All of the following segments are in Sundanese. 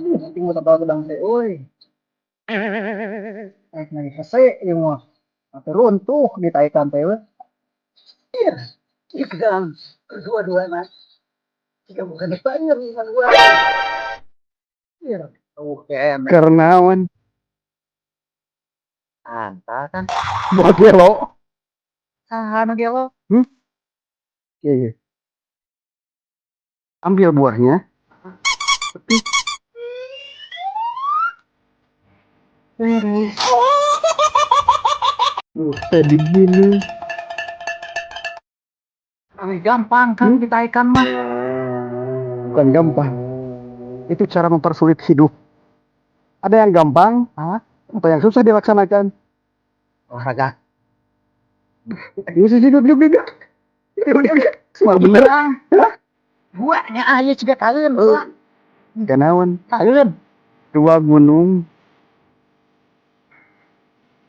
Penting mah tahu gedang teh euy. Eh, nagi hese ieu mah. Atuh runtuh ditaekan teh we. Iya, iya gedang kedua-dua mas. Jika bukan depannya dengan gua. Iya. Oh, kayak Karnawan. Anta kan. Buat gelo. Saha nu gelo? Hmm? Iya. Ambil buahnya. Petik. Beres. Tadi gini. Ah, gampang kan ditaekan mah. Bukan gampang. Itu cara mempersulit hidup. Ada yang gampang, Hah? atau yang susah dilaksanakan. Olahraga. Ini sih hidup hidup hidup. Hidup, hidup. Semua bener. Buahnya aja juga kalian. Ganawan. Kalian. Dua gunung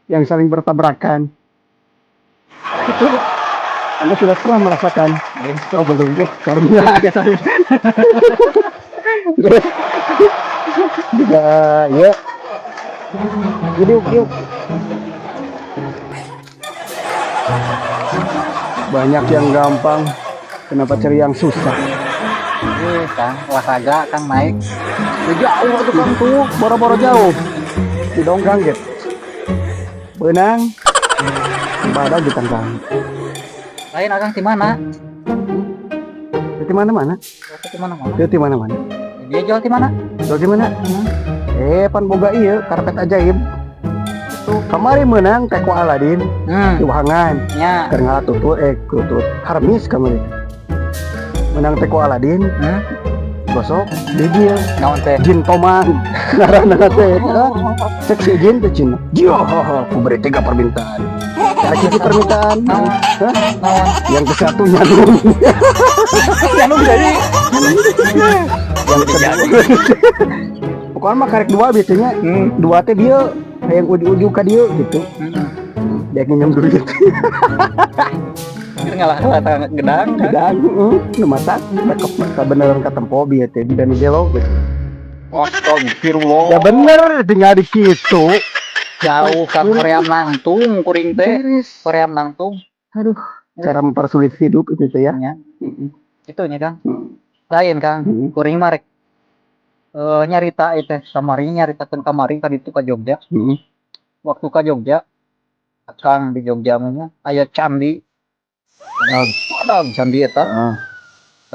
yang saling bertabrakan. Itu Anda sudah pernah merasakan? Oh, belum. Karena agak sakit. Juga ya. Jadi yuk. Banyak yang gampang, kenapa cari yang susah? Eh, Kang, olahraga Kang naik. Ya, jauh tuh Kang tuh, boro-boro jauh. Di dongkang gitu. Benang, badan ditangkang. Lain Akang di mana? Di mana-mana? Di mana mana? Di mana-mana? Dia jual di mana? Jual di mana? Eh, pan boga iya, karpet ajaib. Tuh, kamari menang teh ku Aladin, di Wahangan. Ya. Keur ngalah tutut harmis kamari. Menang teh ku Aladin, gosok, dijil. Naon teh? Jin Tomang. Ngaranna teh. Cek si jin teh cina. Yo, aku beri 3 permintaan. Ada hiji permintaan. Naon? Hah? Naon? Yang ke satu nyadung. Nyadung jadi. Yang kedua. Pokoknya mah karek 2 biasanya. 2 teh dia yang ujung-ujung ka dieu gitu. Dia nginjem duit. Keur ngalah gedang. Gedang, heeh. Nu matak kebenaran katempo bieu teh dan gelo gitu. Astagfirullah. Ya bener tinggal di situ. Jauh ka Korea nangtung kuring teh. Korea nangtung. Aduh, cara mempersulit hidup itu teh ya. Ya. Itu nya Kang. Lain Kang, kuring mah rek nyarita itu kamari nyaritakeun kamari tadi itu ka Jogja. Waktu ka Jogja, Kang di Jogja mah aya candi. Ada candi eta. Heeh.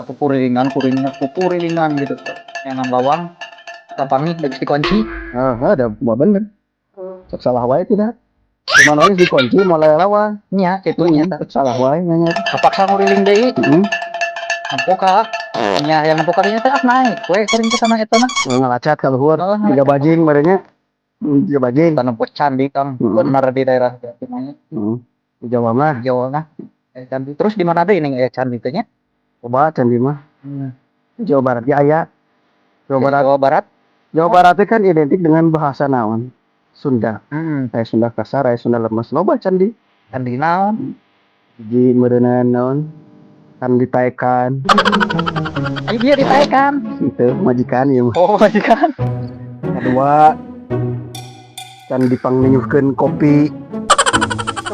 Kukurilingan, kuringnya kukurilingan gitu. Yang lawang kapangi geus dikunci. Heeh, ada buah bener. Sok salah wae tidak. Cuman wae dikunci mulai lawang. Nya kitu nya tah. Salah wae nya. Kapaksa nguriling deui. Heeh. Nempo ka. Nya yang nempo kalinya teh naik we kuring teh kana eta mah. Ngalacat ka luhur. Oh, Tiga bajing merenya. Tiga bajing. Nempo candi Kang. Bener di daerah Jawa. Heeh. Di Jawa mah. Jawa mah. Candi. Terus di mana deui ning aya candi teh nya? Loba candi mah. Di Jawa Barat ge aya. Jawa Barat. Jawa Barat. Jawa Barat teh kan identik dengan bahasa naon? Sunda. Aya Sunda kasar, aya Sunda lemes. Loba candi. Candi naon? Hiji meureunana naon? Kan ditaekan. Ayo dia ditaekan. Itu majikan ieu mah. Oh, majikan. Kedua, can dipangninyuhkeun kopi.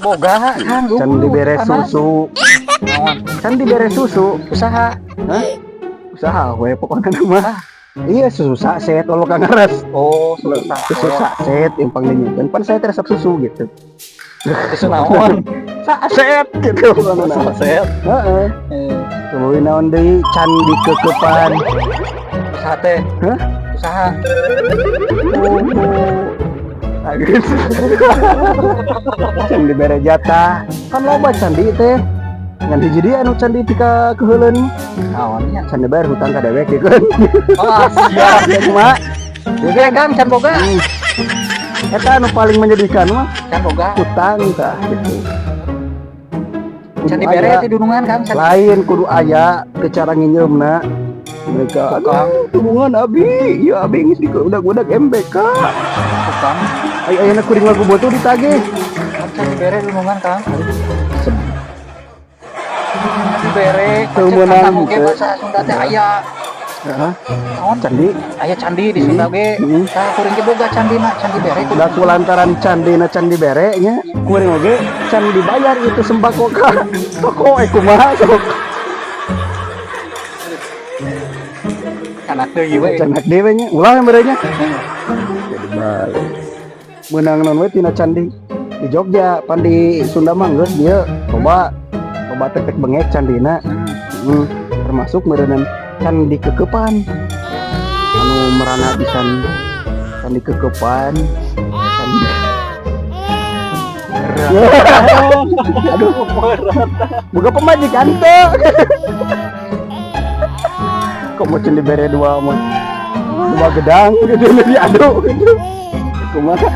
Boga, Kang. Can dibere susu. Naon? Can dibere susu. Usaha. Hah? Usaha we pokoknya mah. Iya susu saset kalau kang ngaras. Oh, susu saset. Susu saset yang pangninyuhkeun. Pan saya resep susu gitu. Susu naon? Saset gitu. Saset. Heeh. Tuluy naon deui candi kekepan. Usaha teh. Hah? Usaha. Candi bere jatah. Kan loba candi teh. Ngan hiji deui anu candi tika keuheuleun. Naon nya? Candi bayar hutang ka dewek gitu kan. Oh, siap. Ya kumaha? Oke, Kang, can boga. Eta anu paling menyedihkan mah Can boga. hutang tah gitu. Can dibere ti dunungan, Kang. Can Lain kudu aya ke cara nginjeumna. Mereka Tukang. aduh tulungan abi, ya abi geus dikudak-udak MBK. Tukang. Ayo ayeuna kuring lagu boto ditagih. Can dibere dunungan, Kang. Dibere. Teu meunang Oke, henteu. Bahasa Sunda teh aya. Heeh. Naon? Candi. Aya candi di Sunda ge. Tah, kuring ge boga candina, candi bere. Da kulantaran candina candi bere nya, kuring oge can dibayar itu sembako ka toko, eh kumaha sok. Anak deui we. Canak dewe nya, ulah merenya. Jadi balik. Menang non we tina candi di Jogja, pan di Sunda mah geus dieu loba loba tek-tek bengek candina. Termasuk meureunan candi kekepan anu merana pisan, candi kekepan, candi. Aduh, boga pemajikan teu? Kok mau candi bere dua mah, dua gedang gitu, diadu gitu, kumaha?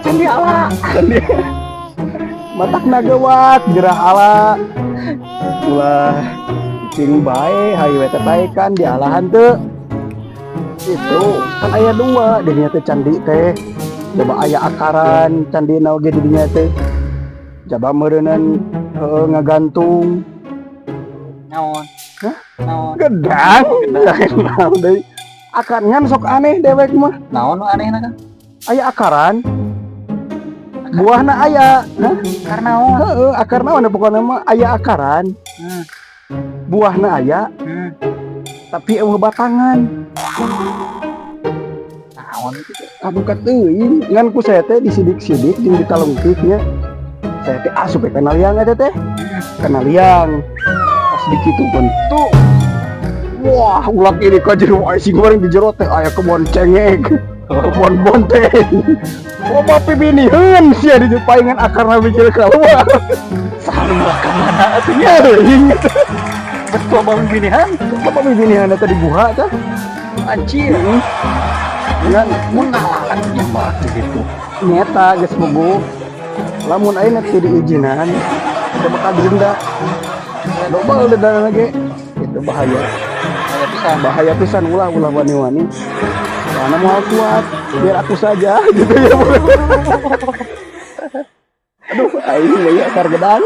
Candi ala. Candi matak nagawat gerah ala, ulah cing bae, hayu eta kan dialahan teu. Itu kan aya dua di dinya teh candi teh, coba aya akaran candi oge di dinya teh, coba meureunan, heueuh, ngagantung. Naon? Hah? Naon? Gedang, naon deui, akar ngan sok aneh dewek mah. Naon nu anehna, Kang? Aya akaran, buahna aya. Hah? Akar naon? Heeh, akar naon ya, pokoknya mah aya akaran, buahna aya, tapi euweuh batangan. Naon itu? Aduh, kateuing ngan ku saya teh disidik-sidik jeung ditalungtik nya. Saya teh asup we kana liang eta teh, kana liang pas dikitu pun tuh, wah, ulak ini ka jero, aya sing goreng di jero teh, aya kebon cengek, kebon bonteng, loba pibiniheun sia di paingan, akarna bijil keluar. Sarua ka mana atuh? Nya teuing. Betul, loba bibinihan. Loba bibinihan eta di guha teh. Anjir. Heeh. Ngan Mun ngalahan nya mah gitu. Nyeta geus bogo, lamun ayeuna teu diizinan teu bakal didenda, dobel denda lagi itu, bahaya. Aya pisan. Bahaya pisan, ulah ulah wani-wani, karena mau kuat biar aku saja gitu ya. Aduh, aing mah ya akar gedang.